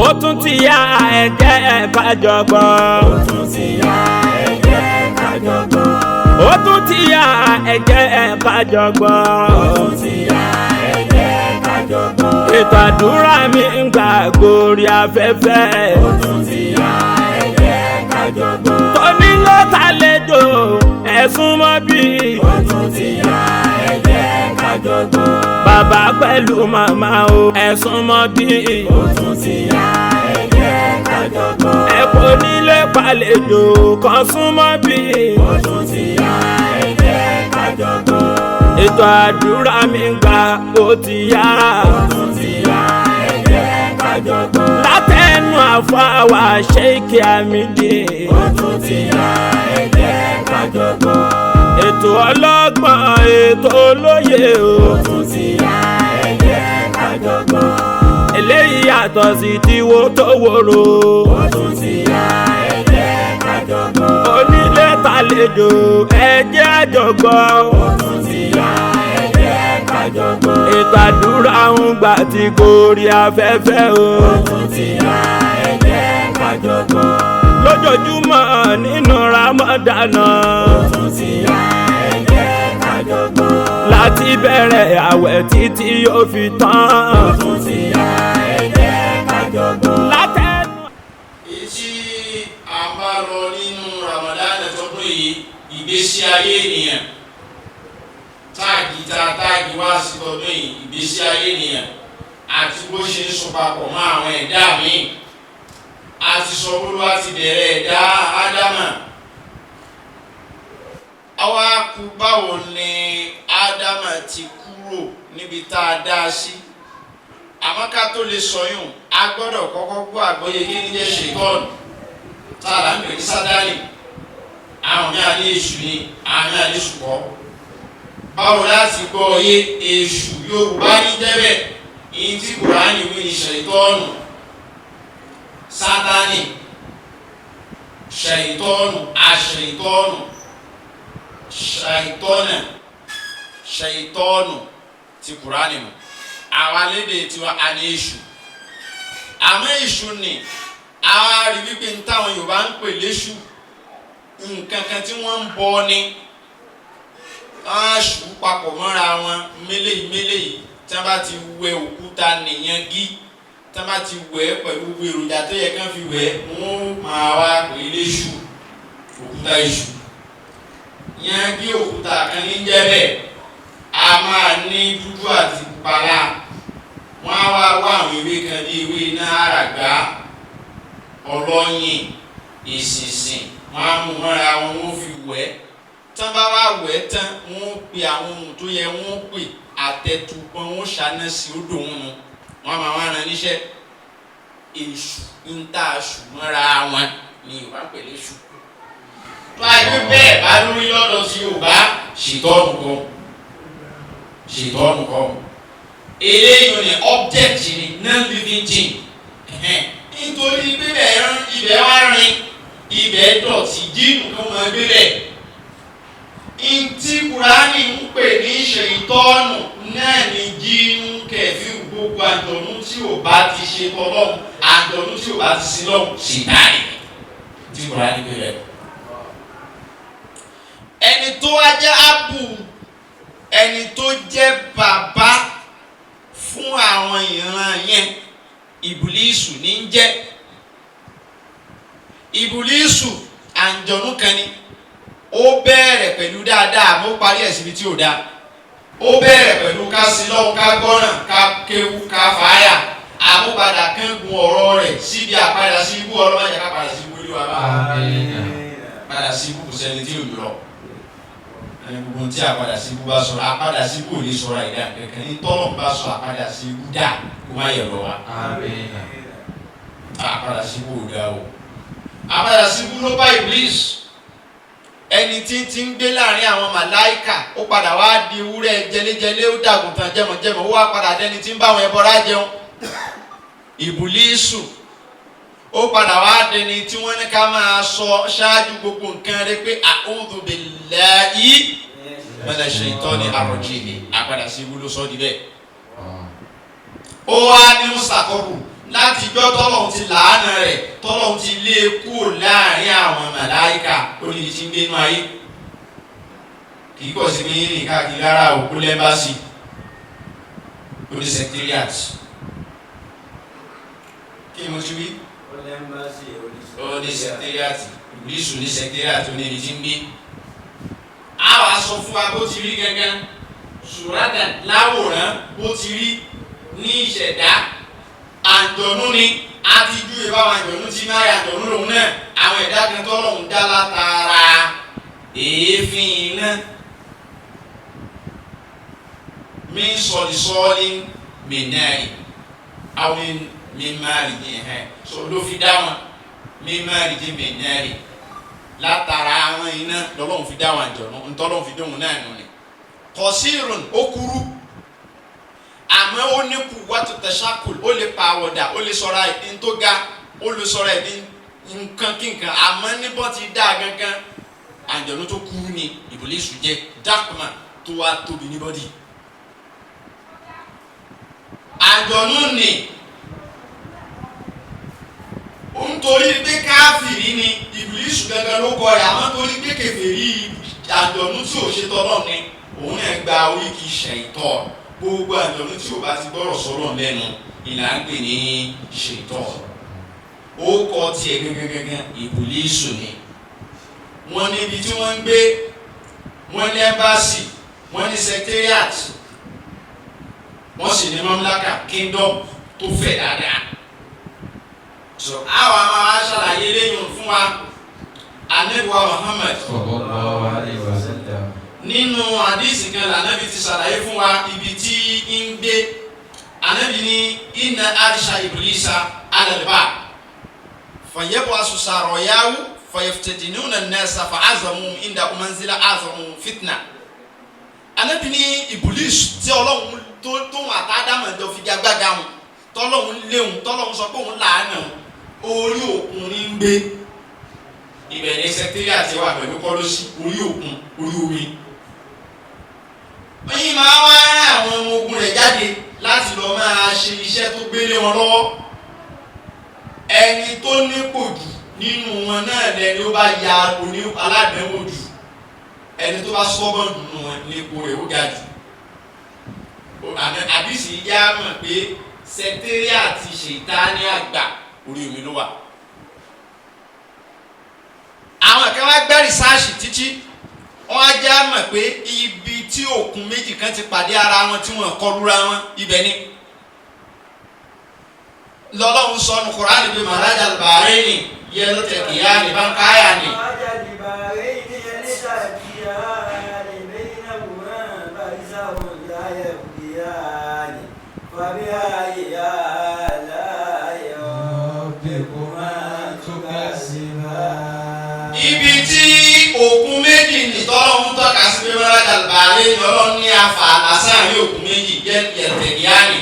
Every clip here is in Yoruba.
Ó tún ti yá, ẹ jẹ́ ká jọ gbọ́. Ó tún ti yá, ẹ jẹ́ ká jọ gbọ́. Ó tún ti yá, ẹ jẹ́ ká jọ gbọ́. Ó tún ti yá, ẹ jẹ́ ká jọ gbọ́. Ètò Àdúrà Mi ń gbà gorí afẹ́fẹ́. Ó tún ti yá, ẹ jẹ́ ká jọ gbọ́. Tóní ló tàlejò, ẹ̀sùn mọ́ bí. Ó tún ti yá, ẹ jẹ́ ká jọ gbọ́. Bàbá pẹ̀lú màmá o, ẹ̀sùn mọ́ bí. Ó tún ti yá, ẹ jẹ́ ká jọ gbọ́. Ẹ kò nílé pàlejò kan, súnmọ́ bí. Ó tún ti yá, ẹ jẹ́ ká jọ gbọ́. Ètò Àdúrà Mi ń gbà, ó ti yá. Ó tún ti yá, ẹ jẹ́ ká jọ gbọ́. Látẹnu àfàwà Sheikh Amidi. Ó tún ti yá, ẹ jẹ́ ká jọ gbọ́. Ètò ọlọ́gbọ́n, ètò olóye o. Ó tún ti yá, ẹ jẹ́ ká jọ gbọ́. Eléyìí yàtọ̀ sí tiwo tó wòrò. Ó tún ti yá, ẹ jẹ́ ká jọ gbọ́. Onílé tàlejò, ẹ jẹ́ àjọ gbọ́. Ó tún ti yá, ẹ jẹ́ ká jọ gbọ́. Ètò Àdúrà ń gbà tí gorí afẹ́fẹ́ o. Ó tún ti yá, ẹ jẹ́ ká jọ gbọ́. Lójoojúmọ́ nínú Ramadana. Ó tún ti yá, ẹ jẹ́ ká jọ gbọ́. Láti bẹ̀rẹ̀ àwẹ̀ títí yóò fi Ó tán. tún ti yá, ẹ jẹ́ ká jọ gbọ́. Látẹnu. Èyí tí a bá lọ nínú Ramadan tọdún yìí, ìgbésí ayé ènìyàn, táàgì tá a táàgì wá sí tọdún yìí, ìgbésí ayé ènìyàn àti bó ṣe ń so papọ̀ mọ́ àwọn ẹ̀dá míì. A ti sọ bó ti bẹ̀rẹ̀ ẹ̀dá Ádámà. Àwa kú, báwo ni Ádámà ti kúrò níbi tá a dá a sí? Àmọ́ ká tó lè sọyún, a gbọ́dọ̀ kọ́kọ́ gbọ́ àgbọ́yé kí ní jẹ́ ṣètọ́ọ̀nù, tá a là ń pè ní Sátánì. Àwọn míì á ní èṣù ni, àwọn míì á ní ṣùkọ́. Báwo láti gbọ́ yé èṣù? Yorùbá ní jẹ́bẹ̀, ìyí tí Kùránì wí ní ṣètọ́ọ̀nù, Sátánì, ṣètọ́ọ̀nù, àṣètọ́ọ̀nù, ṣàìtọ́nà, ṣàìtọ́nù ti Kùránì nù. Àwa lédè tiwa, a ní èṣù. Àmọ́ èṣù ni àwa rí wípé ní táwọn Yorùbá ń pè léṣù, nǹkan kan tí wọ́n ń bọ ni. Wọ́n á ṣù papọ̀ mọ́ra wọn méléyìí méléyìí. Tí wọ́n bá ti wẹ òkúta nìyẹn gí, tí wọ́n bá ti wẹ̀ ẹ́ pẹ̀lú gbogbo èròjà tó yẹ kán fi wẹ̀ ẹ́, wọ́n máa wá pè léṣù, òkúta èṣù yẹn. Bí òkúta kan ní jẹ́ bẹ́ẹ̀, a máa ní dúdú àti pupa lá. Wọ́n á wá wá àwọn ewé kan bí ewé iná, àràgbá, ọlọ́yìn, ìsìnsìn, wọ́n á mú mọ́ra wọn, wọ́n fi wẹ̀ ẹ́. Tán bá wá wẹ̀ ẹ́ tán, wọ́n pe àwọn ohun tó yẹ wọ́n pè àtẹ̀tùpọ̀n, wọ́n ṣáná sí odò wọn nu, wọ́n á máa wá ran níṣẹ́. Èṣù ń tà aṣù mọ́ra wọn ni Yorùbá ń pè léṣù. Tó a gbé bẹ́ẹ̀ bá lórí lọ́dọ̀ sí Yorùbá, ṣètọ́nù kan, ṣètọ́nù kan eléyìí ni object ni, non-living thing. Nítorí bíbẹ̀ ibẹ̀ wá rin, ibẹ̀ dọ̀tí, jíìmù kan máa gbé bẹ́ẹ̀. Ntí Kùránì ń pè ní ṣètọ́nù náà ní jíìmù kẹfì, gbogbo àjọ̀nú tí ò bá ti ṣe tọ́lọ́hún, àjọ̀nú tí ò bá ti sin lọ́hún, ṣètánì tí Kùránì pè rẹ̀. Ẹni tó wá jẹ́ abu, ẹni tó jẹ́ bàbá fún àwọn ìran yẹn, Ìbùlísù ní ń jẹ́. Ìbùlísù àǹjọ̀nú kan ni. Ó bẹ̀rẹ̀ pẹ̀lú dáadáa, àmọ́ ó parí ẹ̀ síbi tí ò dáa. Ó bẹ̀rẹ̀ pẹ̀lú ká sin lọ́hùn, ká gbọ́ràn, ká kéwú, ká fàáyà, àmúpadà kángun ọ̀rọ̀ rẹ̀ síbi àpadà sí ibú. Ọlọ́mọdé ká padà sí ibú olúwa bá padà sí ibú. Kò sẹ́ni tí ò lọ ẹni gbogbo tí àpadà sí ibú bá sọ̀rọ̀. Àpadà sí ibú ò ní sọ̀rọ̀ àìdá kankan ní tọ́lọ̀ bá sọ àpadà sí ibú dà, kó má yẹ lọ wa. Àpadà sí ibú ò dá o. Àpadà sí ibú ló bá Iblis, ẹni tí tí ń gbé láàrin àwọn màláìkà. Ó padà wá di ewúrẹ́ jẹlẹ́jẹlẹ́, ó dàgùntàn jẹmọ̀jẹmọ̀, ó wá padà dẹni tí ń bá àwọn ẹbọra jẹun. Ìbùlísù ó padà wá dẹni tí wọ́n ní ká máa sọ ṣáájú gbogbo nǹkan rẹ pé a'udhu billahi minash shaitani arrajim. Àpadà sí ibú ló sọ di bẹ́ẹ̀. Ó wá ní musakọ́rù. Láti jọ́ tọ́lọ́hún ti làánà rẹ̀, tọ́lọ́hún ti lé e kúrò láàrin àwọn màláìka, ó ní ibi tí ń gbénú ayé. Kì í kọ̀ sí pé yín nìkan kiri rárá o, ó lẹ́mbàsì, ó ní secretariat. Kí ni mo ti wí? Ó ní secretariat. Ìbílísù ní secretariat, ó ní ibi tí ń gbé. A wàá sọ fún wa bó ti rí gangan, sùràdà láwòrán bó ti rí ní ìṣẹ̀dá. Àǹjọ̀nú ni a ti júwe báwọn àǹjọ̀nú ti máa yà. Àǹjọ̀nú lòun náà, àwọn ẹ̀dá kan tọ́lọ́hún dá látara èéfín iná, mi ń sọ̀lì mi náà rí àwọn mi máa rí jẹ ẹ̀hẹ́n so ló fi dá wọn, mi máa rí jẹ mi náà rí látara àwọn iná lọ́lọ́hún fi dá wọn. Àǹjọ̀nú ntọ́lọ́hún fi dóhun náà nù ni kọ̀sírùn, ó kúrú, àmọ́ ó ní kú wàtú tẹ̀sàkùl, ó lè pa àwọ̀dà, ó lè sọ̀rọ̀ ẹ̀dín tó ga, ó lè sọ̀rọ̀ ẹ̀dín nǹkan kí nǹkan, àmọ́ níbọ̀ ti dá gangan, àǹjọ̀nú tó kúrú ni Ìbílísù jẹ́, dákùmá tó wá tóbi ní bọ́dì. Àǹjọ̀nú ni nítorí pé káfìrí ni Ìbílísù gangan ló kọ rẹ̀, àmọ́ torí pé kèfèrí àǹjọ̀nú tí ò ṣe tọ́lọ́ ni òun náà gba oríkì ṣẹ̀tọ́. Gbogbo àjọ̀nú tí o bá ti gbọ́rọ̀ sọ́rọ̀ lẹ́nu ìlà ń pè ní ṣètọ́. Ó kọ tiẹ̀ gángan Ìbílísù ni. Wọ́n níbi tí wọ́n ń gbé, wọ́n ní ẹ́mbáàsì, wọ́n ní secretariat, wọ́n sì ní mamlaka, kingdom tó fẹ̀ dáadáa. So àwa máa ṣàlàyé lẹ́yìn fún wa. Ànábì wa Muhammad Sallallahu alaihi wasallam. nínú àdísì kan lànàbí ti ṣàlàyé fún wa ibi tí ń gbé. Ànábì ní inna arsha iblisa alàlùbá fàyẹ̀bù asusàrọ̀yáwó fàyẹ̀fẹ̀tẹ̀dínúnà nẹ́sà fàázàmù inda umanzila azamu fitna. Ànábì ní Iblis tí Ọlọ́run tó tóun àtàdámọ̀ jọ figagbága wọn, tọ́lọ́run léwu, tọ́lọ́run sọ pé òun làánà orí òkun ní ń gbé. Ibẹ̀ ní sẹkítírì àti wà pẹ̀lú kọ́lọ́sì orí òkun, orí omi. Yín máa wá rán àwọn ọmọ ogun rẹ̀ jáde láti lọ máa ṣe iṣẹ́ tó gbélé wọn lọ́wọ́. Ẹni tó nípò jù nínú wọn náà lẹni ó bá ya oní aládẹ́wò jù, ẹni tó bá sọ́gbọ́n jù nínú wọn nípò rẹ̀ ó ga jù. Àdìsí yá mọ̀ pé sẹkítírì àti ṣètánì àgbà orí omi ló wà. Àwọn kan wá gbẹ́ rìsáàsì títí, wọ́n á já mọ̀ pé ibi tí òkun méjì kan ti pàdé ara wọn tí wọ́n kọlura wọn, ibẹ̀ ni lọ́lọ́run sọnù Kùránì bíi màrájà bàárẹ́nì yẹ ló tẹ̀ kíyá ní báńkáyà ni. Ibi tí òkun méjì ní tọ́lọ́hún tọ́ka sí pé màrájà bàárẹ́nì, Ọlọ́run ní afa lásán ní òkun méjì yẹ tẹ̀ kíyá ni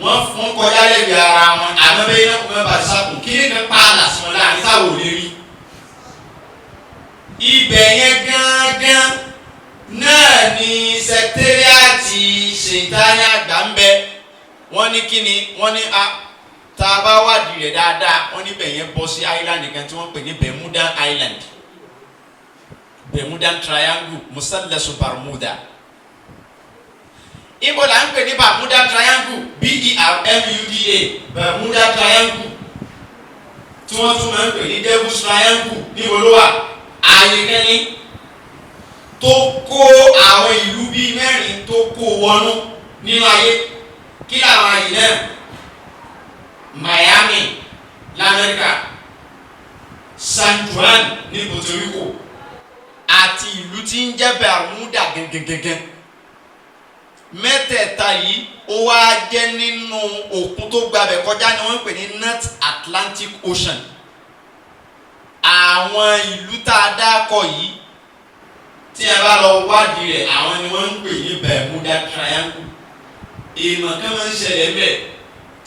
wọ́n fún kọjá lẹ́gbẹ̀ẹ́ ara wọn, àmọ́ bẹ́ẹ̀ yẹn kò mẹ́ba sákùn kí ní kan pa àlàsí wọn láàrin táwọn ò lè rí. Ibẹ̀ yẹn gángan náà ni sẹkítẹ́rìàtì ṣèǹtánì àgbà ń bẹ. Wọ́n ní kí ni wọ́n ní a tá a bá wádìí rẹ̀ dáadáa, wọ́n níbẹ̀ yẹn bọ́ sí island kan tí wọ́n pè ní Bermudan Island, Bermudan Triangle, Musallasu Bermuda. Ibo la ń pè ní Bermuda Triangle, Bermuda, Bermuda Triangle, tí wọ́n tún máa ń pè ní Devil's Triangle. Níbo ló wà? Ààyè kẹ́ni tó kó àwọn ìlú bíi mẹ́rin tó kó wọnú nínú ayé. Kí làwọn àyè náà? Miami lamẹ́ríkà, San Juan ní Puerto Rico, àti ìlú tí ń jẹ́ Bermuda gẹ́gẹ́gẹ́gẹ́. Mẹ́tẹ̀ẹ̀ta yìí ó wá jẹ́ nínú òkun tó gbabẹ̀ kọjá ni wọ́n ń pè ní North Atlantic Ocean. Àwọn ìlú tá a dákọ̀ yìí, tí ẹ bá lọ wádìí rẹ̀, àwọn ni wọ́n ń pè ní Bermuda Triangle. Èèmọ̀ kan máa ń ṣẹlẹ̀ ńbẹ̀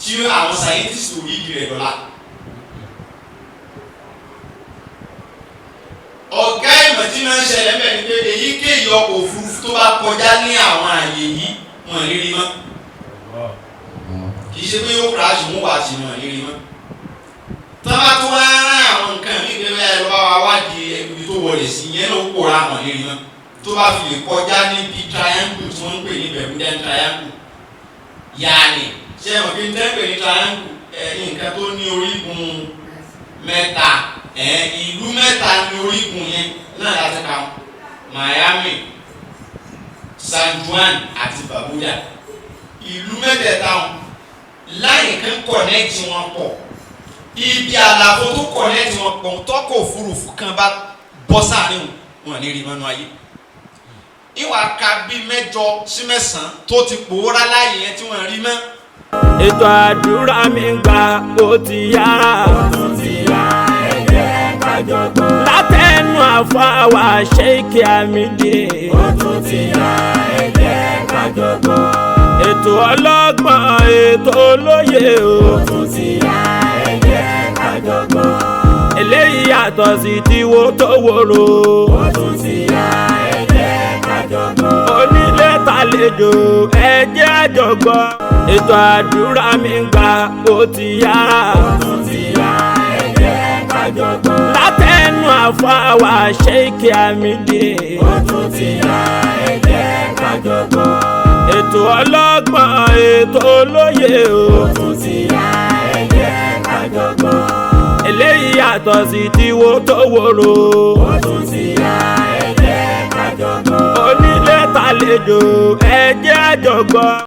tí àwọn scientists ò rí ìdí rẹ̀ dọ́là. Ọ̀gá ìmọ̀ tí máa ń ṣẹlẹ̀ ńbẹ̀ ni pé èyíkéyìí ọkọ̀ òfurufú tó bá kọjá ní àwọn àyè yìí, wọ́n rí rí mọ́. Kì Kì í ṣe pé yóò crash mú wá sí wọn nírí mọ́. Tọ́ba tó wá rán àwọn nǹkan mí pé bẹ́ẹ̀ ló bá wa wádìí ibi tó wọlé sí yẹn ló pòórá wọn nírí mọ́. Tó bá fi lè kọjá níbi triangle tí wọ́n ń pè ní Bermudan triangle. Yàní ṣé ẹ mọ̀ pé tẹ́ ń pè ní triangle ẹ̀ nǹkan tó ní orígun mẹ́ta, ẹ̀ ìlú mẹ́ta ní orígun yẹn náà láti ka wọn. Miami, San Juan àti Bermuda. Ìlú mẹ́tẹ̀ẹ̀ta wọn láì kan connect wọn pọ̀. Ibi àlàfo tó connect wọn pọ̀ tọ́kọ̀ òfurufú kan bá bọ́ sáàrin wọn ní rí mọ́nú ayé. Ìwà ka bíi 8 sí 9 tó ti pòórá láàyè yẹn tí wọ́n rí mọ́. Ètò àdúrà mi ń gbà ó ti yá. Ó tún ti yá, ẹ jẹ́ ká jọ gbọ́. Látẹnu àfàwà Sheikh Amidi. Ó tún ti yá, ẹ jẹ́ ká jọ gbọ́. Ètò ọlọ́gbọ́n, ètò olóye o. Ó tún ti yá, ẹ jẹ́ ká jọ gbọ́. Eléyìí yàtọ̀ sí tiwo tó wòrò. Ó tún ti yá, ẹ jẹ́ ká jọ gbọ́. Onílé tàlejò, ẹ jẹ́ á jọ gbọ́. Ètò àdúrà mi ń gbà ó ti yá. Ó tún ti yá, ẹ jẹ́ ká jọ gbọ́. Látẹnu àfàwà Sheikh Amidi. Ó tún ti yá, ẹ jẹ́ ká jọ gbọ́. Ètò ọlọ́gbọ́n, ètò olóye o. Ó tún ti yá, ẹ jẹ́ ká jọ gbọ́. Eléyìí yàtọ̀ sí tiwo tó wòrò. Ó tún ti yá, ẹ jẹ́ ká jọ gbọ́. Onílé tàlejò, ẹ jẹ́ á jọ gbọ́.